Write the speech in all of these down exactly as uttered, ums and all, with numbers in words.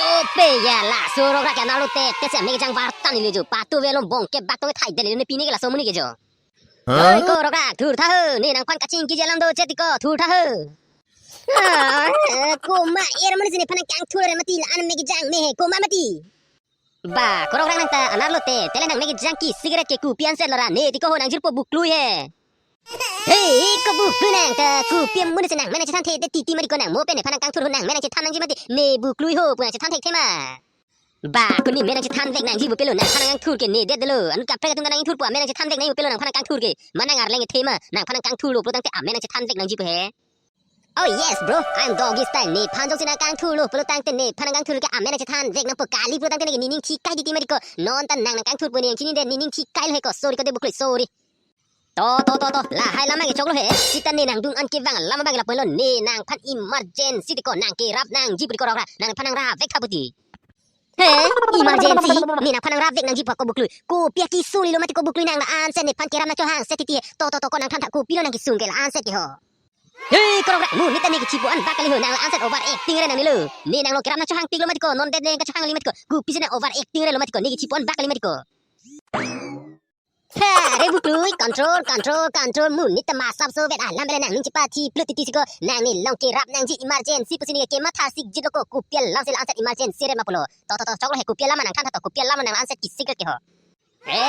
Ope ya, laso rokrak ke nalo te, te si ame kejang vartan ili jo. Patu velom bong ke bak tong thai deli ne pini ke laso amonit ke jo. Huh? Oi ko rokrak, thur tha ho, ne nangphan kachingkiji alam do chot tiko, thur tha ho. Ah, komat er amonit si nephan nangkangthur re mati, la-an ame kejang me he, komat mati. Ba, ko rokrak nang ta anerlo te, tele nang me kejang ke cigarette ke kopi anset lo ra, ne tiko ho nangjirpo buklui he. Hey, ko buklui nang ta, kopi amonit si nangmen nangchethan thekdet titi mati ko, nang mo pen nephan nangkangthur ho, nangmen nangchethan nangji mati, ne buklui ho pu nangchethan thekthe ma. Ba, ko ne men nangchethan vek nangji pu pelo, nangphan nangkangthur ke ne detlo. Anut kaprek atum ta nangthurpo, amen nangchethan vek nangji pu pelo nangphan nangkangthur ke. Ma nang arleng kethe ma, nangphan nangkangthurlo pulo tangte amen nangchethan vek nangji pu he. Oh yes, bro, I'm doggy style. Nephan jongsi nangkangthurlo pulo tangte nephan nangkangthur ke amen nangchethan vek nangpo kali pulo tangte ne nening thikai titi mati ko. Non ta nang nangkangthurpo ne nangchinidet, nening thikai lo he ko. Sorry ko de buklui, sorry. To, to, to, to. Lahai alam ke choklo he. Sita ne nangdun an kevang alam abang ke lapu-an lo, ne nangphan emergency tiko nangkerap nangji pu tiko rokrak. Nangphan nangrap vek tha pu ti. He, emergency? Ne nangphan nangrap vek nangji pu ko buklui. Kopi akesung lilo mati ko buklui, nang la-anset nephan kerap nangchohangset titi he. To, to, to, ko nangthan tha, kopilo nangkesung ke la-anset ke ho. He, ko rokrak, monit ta ne kechipu an bak kali ho, nang la-anset over acting re nangnelo. Ne nang lo kerap nangchohangpiklo mati ko, non det ne kachohang kali mati ko. Kopisi nang over acting re lo mati ko, ne kechipu an bak kali mati ko. He, re buklui, control, control, control, monit ta masap so vet alam bele nangning chepathi plut titi si ko, nang ne long kerap nangji emergency pusi ne kematha sikjit lo ko, kopi alam si la-anset emergency re ma pulo. To, to, to, choklo he, kopi alam nangthan tha to, kopi alam nang la-anset ke cigarette ke ho. Eh,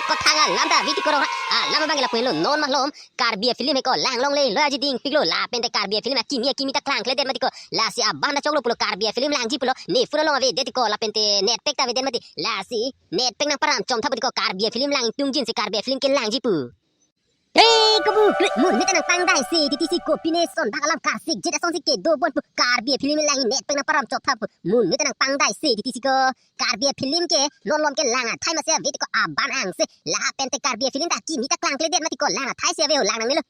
ko thang alam ta viti ko rokrak, alam abang ke lapu-an lo, non malom, Karbi afilm he ko lang longle lo aji dingpiklo, lapen te Karbi afilm akimi akimi ta klangkledet mati ko, lasi abang ta choklo pulo Karbi afilm langji pulo, ne phone along avedet ko, lapen te net pack ta avedet mati, lasi net pack nangparam chom tha pu tiko Karbi afilm lang ingtung jin si Karbi afilm kelangji pu. Hey, ko buklui, monit ta nangpangdai se titi si kopi ne son bak alam karsikjit asonsi kedo bon pu Karbi afilm lang net pack nangparam chom tha pu. Monit ta nangpangdai se titi si ko Karbi afilm ke non malom kelang athai ma se ave tiko aban angse. Lapen te Karbi afilm ta akimi ta klangkledet mati ko, lang athai si ave ho, lang nangnelo.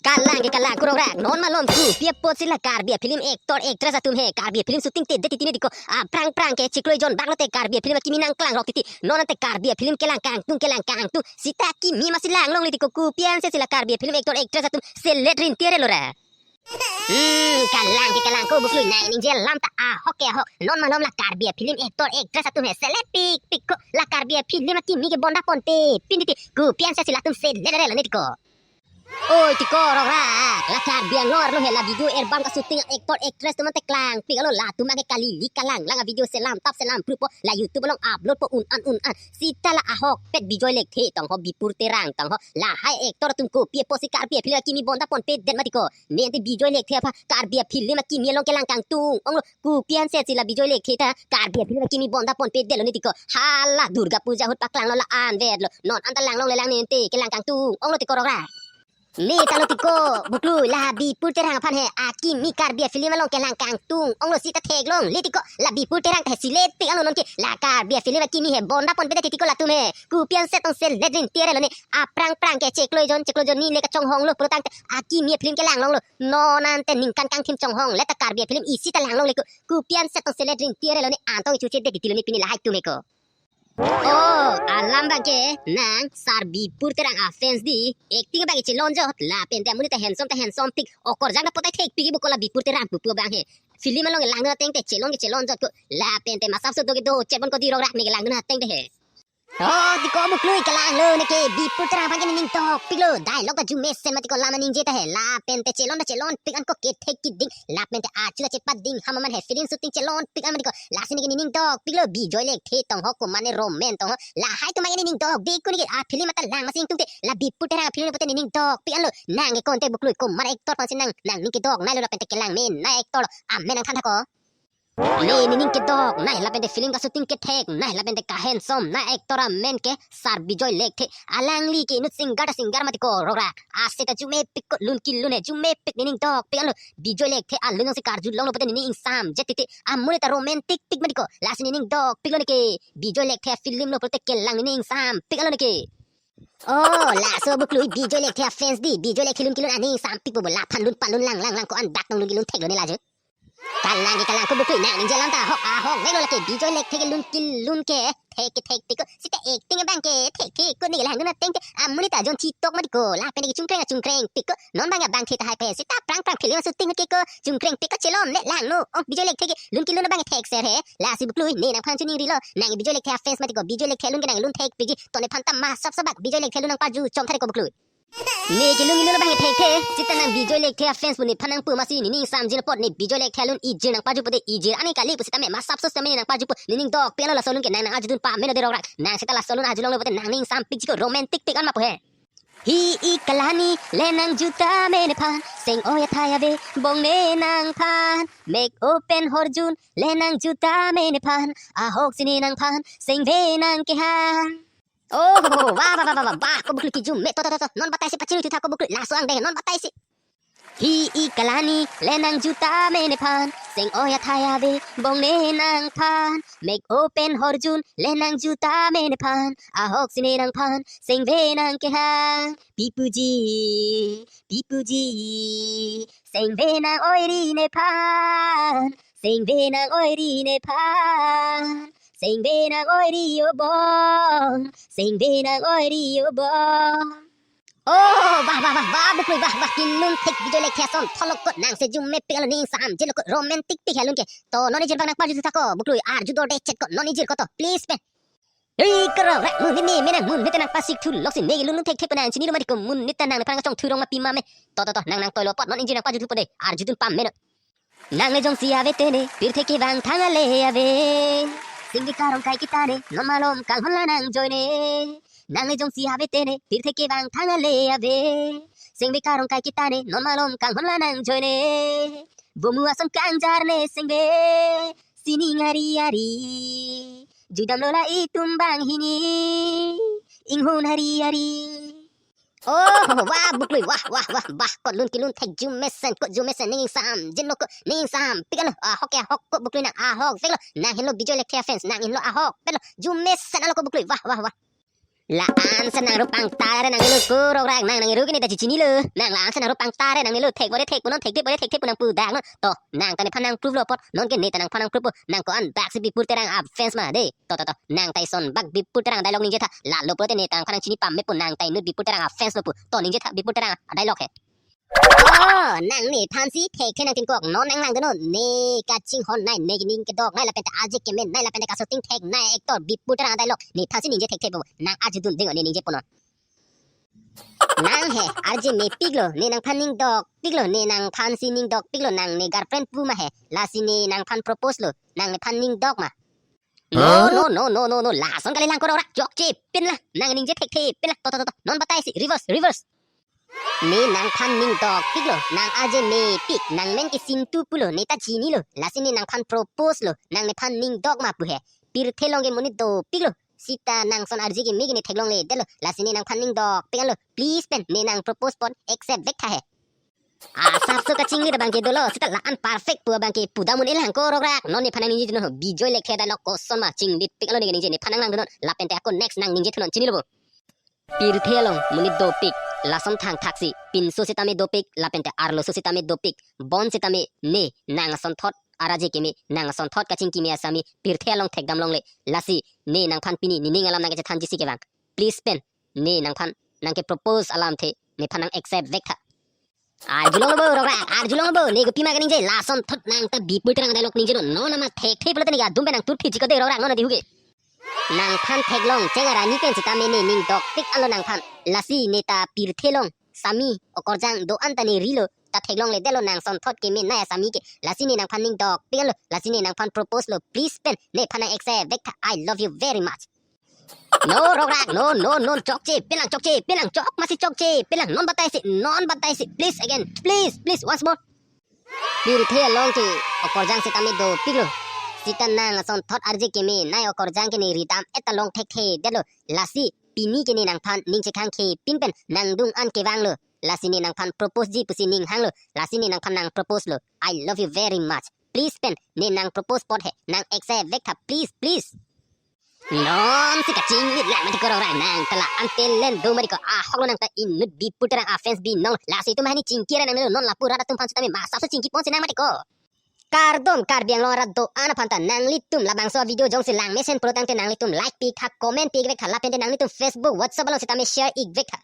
Kalang ke kalang ko rokrak, non malom kopi apotsi la Karbi afilm actor actress atum he Karbi afilm shooting te det titi mati ko, aphrang phrang ke chiklo jon bak lo te Karbi afilm akimi nangklangrok titi, non ante Karbi afilm kelang kangtung, kelang kangtung, sita akimi masi lang longle tiko, kopi ansetsi la Karbi afilm actor actress atum selet rinti re lo ra. Hmm, kalang ke kalang ko buklui, nang ningje alam ta ahok ke ahok, non malom la Karbi afilm actor actress atum he selet pikpik ko, la Karbi afilm akimi ke bonda ponpe pin titi, kopi ansetsi latum selet re lo ne tiko. Oi, tiko rokrak, la Karbi Anglong arlo he la video erbam ka shooting actor actress atum ante klangpik alo, latum abang ke kali li kalang lang a video selam tap selam prupo, la YouTube along upload po un an un an. Sita la ahokpet Bijoy Lekthe tong ho, Bipur Terang tong ho, lahai actor atum kopi apotsi Karbi afilm akimi bonda ponpedet mati ko. Ne ante Bijoy Lekthe aphan Karbi afilm akimi along kelang kangtung onglo, kopi ansetsi la Bijoy Lekthe ta Karbi afilm akimi bonda ponpedet lo ne tiko. Hala Durga Puja ahut paklanglo, la-an vetlo. Non anta lang longle lang ne ante kelang kangtung onglo tiko rokrak. Ne ta lo tiko buklui, la Bipur Terang aphan he akimi Karbi afilm along kelang kangtung onglo, sita theklongle tiko, la Bipur Terang ta he selet pik alo non ke, la Karbi afilm akimi he bonda ponpedet tiko latum he, kopi anset tong selet rinti re lo ne, aphrang phrang ke chiklo jon chiklo jon ni le kachonghong lo pulo tangte akimi afilm kelang longlo, non ante ningkan kangthim chonghong le ta Karbi afilm isi ta lang longle ko, kopi anset tong selet rinti re lo ne, antong chuche det titi lo ne pini lahai atum he ko. Oh, alam abang ke nang sar Bipur Terang a fans di, acting abang ke chelonjot, lapen te amonit ta handsome ta handsome pik, okorjang ta potai thekpik ibu ko la Bipur Terang pupu abang he. Film along langdun ateng te chelon ke chelonjot ko, lapen te masap so do ke do chet bon ko di rokrak ne ke langdun ateng te he. Oh, tiko buklui, kelang lo ne ke, Bipur Terang aphan ke nening tokpiklo, dialogue ta arjumesen mati ko, lama ningje ta he, lapen te chelon ta chelonpik an ko, kethek keding, lapen te achu ta chepading, ham aman he film shooting chelonpik an mati ko, lasi ne ke nening tokpiklo, Bijoy Lekthe tong ho, komat ne Romen tong ho, lahai atum ke nening tokde ko ne ke, a film ata lang masi ingtungte, la Bipur Terang film pote nening tokpik an lo, nang ke konte buklui, komat actor aphansi nang, nangning kedoknei lo, lapen te kelang menei actor lo, amen nangthan tha ko. Ne nening kedoknei lapen te film ka shooting ketheknei lapen te ka handsome nei actor amen ke sar Bijoy Lekthe. Alangli ke inut singer ta singer mati ko rokra. Ase ta arjumepik ko, lun kelun he arjumepik, nening dokpik alo. Bijoy Lekthe alun si karjulong lo pote nening ingsamjet titi. Amonit ta romantic pik mati ko. Lasi nening dokpiklo ne ke. Bijoy Lekthe film lo pote kelang nening ingsampik alo ne ke. Oh, laso buklui Bijoy Lekthe fans di. Bijoy Lekthe lun kelun aning ingsampik bobo, laphan lun palun lang lang lang ko-an dak nong lun kelun theklo ne laju. Kalang ke kalang ko Buklui, nang ningje alam ta ahok ahok veklo, lake Bijoy Lekthe kelun kelun ke thek ke thekpik ko, seta acting abang ke thekthe ko, ne langdun ateng te amonit ta jon chitok mati ko, lapen ke chungkreng chungkrengpik ko, non abang abang the tahai pen seta prang prang film shooting ke ko chungkrengpik ko, chelom ne langno. Oh, Bijoy Lekthe kelun kelun abang thekser he. Lasi Buklui, ne nangphan chiningrilo, nang Bijoy Lekthe afans mati ko, Bijoy Lekthe alun ke nanglun thekpikji, to nephan ta masap sabak Bijoy Lekthe alun nangparju chom thari ko Buklui. Ne kelun kelun abang thekthe, seta nang Bijoy Lekthe afans pu nephan nangpu masi nening samjin apot, ne Bijoy Lekthe alun ijir nangparju pute ijir ani kali pu seta me masap so seta me nangparjupo, nening dokpiklo, laso alun ke nang nang arjudun pamelo de rokrak, nang seta laso alun arjulonglo pute nang ning sampikji ko, romantic pik an ma pu he. Hi i kalani le nangjuta me nephan, seng oi athai ave bong ne nangphan, mek open horjun le nangjuta me nephan, ahok si ne nangphan sengve nang kehang. Oh, wah, wah, wah, wah, wah, wah, ko Buklui kijum me, to, to, to, to, non batai si pachini tuta ko Buklui, laso angdeng, non batai si. Hi i kalani le nangjuta me nephan, seng oi athai ave bong ne nangphan, mek open horjun le nangjuta me nephan, ahok si ne nangphan sengve nang kehang. Pipuji, pipuji, sengve nang oi ri nephan, sengve nang oi ri nephan, sengve nang oi ri o bong, sengve nang oi ri o bong. Oh, wah, wah, wah, wah, Buklui, wah, wah, kelun thek Bijoy Lekthe ason thotlo ko, nang se jum mepiklo, ning samjinlo ko, romantic pik he alun ke. To non ijir abang nangparju tuta ko Buklui, arju dorde chet ko, non ijir ko to, please pen. Hei, karo, rek, monit ne, me nang monit ta nangpasik thuloksi, ne kelun kelun thekthe pu nang chinilo mati ko, monit ta nang nephan kachongthu rong ma pima me. To, to, to, nang nangtoilo apot non ijir nangparju thupo de, arjudun pamelo. Nang le jongsi ave te ne, pirthe kevang thang ale ave. Singve karong kai kita ne, non malom kanghon la nangjoine. Nang le jongsi ave te ne, pirthe kevang thang ale ave. Singve karong kai kita ne, non malom kanghon la nangjoine. Bomu ason kangjar ne singve, sining ari ari. Judamlo la itum banghini, inghun hari hari. Oh, wah, Buklui, wah, wah, wah, wah, ko lun kelun thek jum mesen, ko jum mesen, ning samjinlo ko, ning sampiklo, ahok ke ahok ko Buklui, nang ahok veklo, nang henlo Bijoy Lekthe afans, nang henlo ahok veklo, jum mesenlo ko Buklui, wah, wah, wah. La-an si nang rup angtare nang nelo ko rokrak, nang nang ru ke ne ta chichinilo, nang la-an si nang rup angtare nang nelo, thek bore thek pu non, thekthe bore thekthe pu nangpu dak non, to, nang ta nephan nang proof lo apot, non ke ne ta nangphan nang proof po, nang ko-an bak si Bipul Terang afans ma de. To, to, to. Nang ta ison bak Bipul Terang dialogue ningje tha. Lalo pulote ne ta nangphan nang chini pame po, nang ta inut Bipul Terang afans lo pu. To ningje tha Bipul Terang dialogue he. Oh, nang nephan si thekthe nang tinkok. Non nang langdun non. Ne kachinghon nai, ne ning kedok nai, lapen ta arje kemen nai, lapen ta kashooting thek nai, actor Bipul Terang dialogue. Nephan si ningje thekthe po. Nang arjudun ding, ne ningje po non. Nang he, arje mepiklo, ne nangphan ning dokpiklo, ne nangphan si ning dokpiklo, nang ne girlfriend pu ma he, lasi ne nangphan propose lo, nang nephan ning dok ma. No, no, no, no, no, no, lason kali lang ko rokrak, chokche pen la, nang ningje thekthe pen la, to, to, to, to, non batai si, reverse, reverse. Ne nangphan ning dokpiklo, nang arje mepik, nang men ke Sintu pulo, ne ta chinilo, lasi ne nangphan propose lo, nang nephan ning dok ma pu he, pirthe along ke monit dopiklo. Seta nang ason arje keme ke ne theklongledetlo. Lasi ne nangphan ning dokpik anlo. Please pen ne nang propose pon accept vek tha he. Asapso kachinglit abang ke dolo. Seta la-an perfect pu abang ke pudam un-e lang ko rokrak. Non nephan nang ningje thunon ho. Bijoy Lekthe dialogue koson ma chinglitpik anlo ne ke ningje, nephan nang langdun non. Lapen te ako next nang ningje thunon, chinilo bo. Pirthe along monit dopik, lason thangthak si, pinso sitame dopik, lapen te arloso sitame dopik, bonsitame ne nang asonthot arje keme, nang asonthot kachingki me asami pirthe along thekdam longle. Lasi ne nangphan pini nening alam nang kachethanji si kevang. Please pen, ne nangphan nang ke propose alamthe nephan nang accept vek tha. Arjulong bo rokrak, arjulong bo, ne kopima kaningje, lasonthot nang ta Bipul Terang dialogue ningje non, non amat thekthe pulote ne adum pen nang turphi jiko de rokrak, non adi huge. Nangphan theklong cheng arani pen sitame ne ning dokpik anlo nangphan. Lasi ne ta pirthe along sami okorjang do-an ta ne rilo, ta theklongledetlo nang asonthot keme nai asami ke. Lasi ne nangphan ning dokpik anlo, lasi ne nangphan propose lo, please pen nephan nang accept vek tha. I love you very much. No, rokrak, no, no, no, chokche pen lang, chokche pen lang, chok masi chokche pen lang, non batai si, non batai si, please again, please, please, once more. Pirthe along ke okorjang sitame dopiklo. Sita nang asonthot arje keme nai okorjang ke ne ridam-et ta long thekthedetlo. Lasi pini ke ne nangphan ning chekhang khepin pen nangdung an kevanglo. Lasi ne nangphan propose ji pusi ning hanglo. Lasi ne nangphan nang propose lo. I love you very much. Please pen ne nang propose pot he. Nang accept vek tha, please, please. Non si kachinglit lang mati ko rokrak, nang ta la-an talent do mati ko, ahoklo nang ta inut Bipul Terang afans binong. Lasi itum hani chingki ra nangnelo, non lapu rat atum aphan sitame masapso chingki ponsi nang mati ko. Kardom Karbi Anglong arat do-an aphan ta, nanglitum labangso video jongsi lang mesen pulo tangte nanglitum like pi-iktha, comment pi-ik vektha, lapente nanglitum Facebook, WhatsApp along sitame share-ik vektha.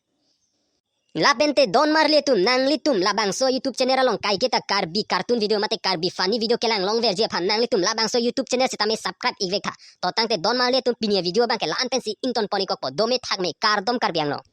Lapente don marli atum, nanglitum labangso YouTube channel along kaiketa Karbi cartoon video mate Karbi funny video kelang longverji aphan nanglitum labangso YouTube channel sitame subscribe-ik vektha. To tangte don marli atum, pini avideo abangke la-an pensi ingtonpon-ik kokpo. Dome thakme, kardom Karbi Anglong.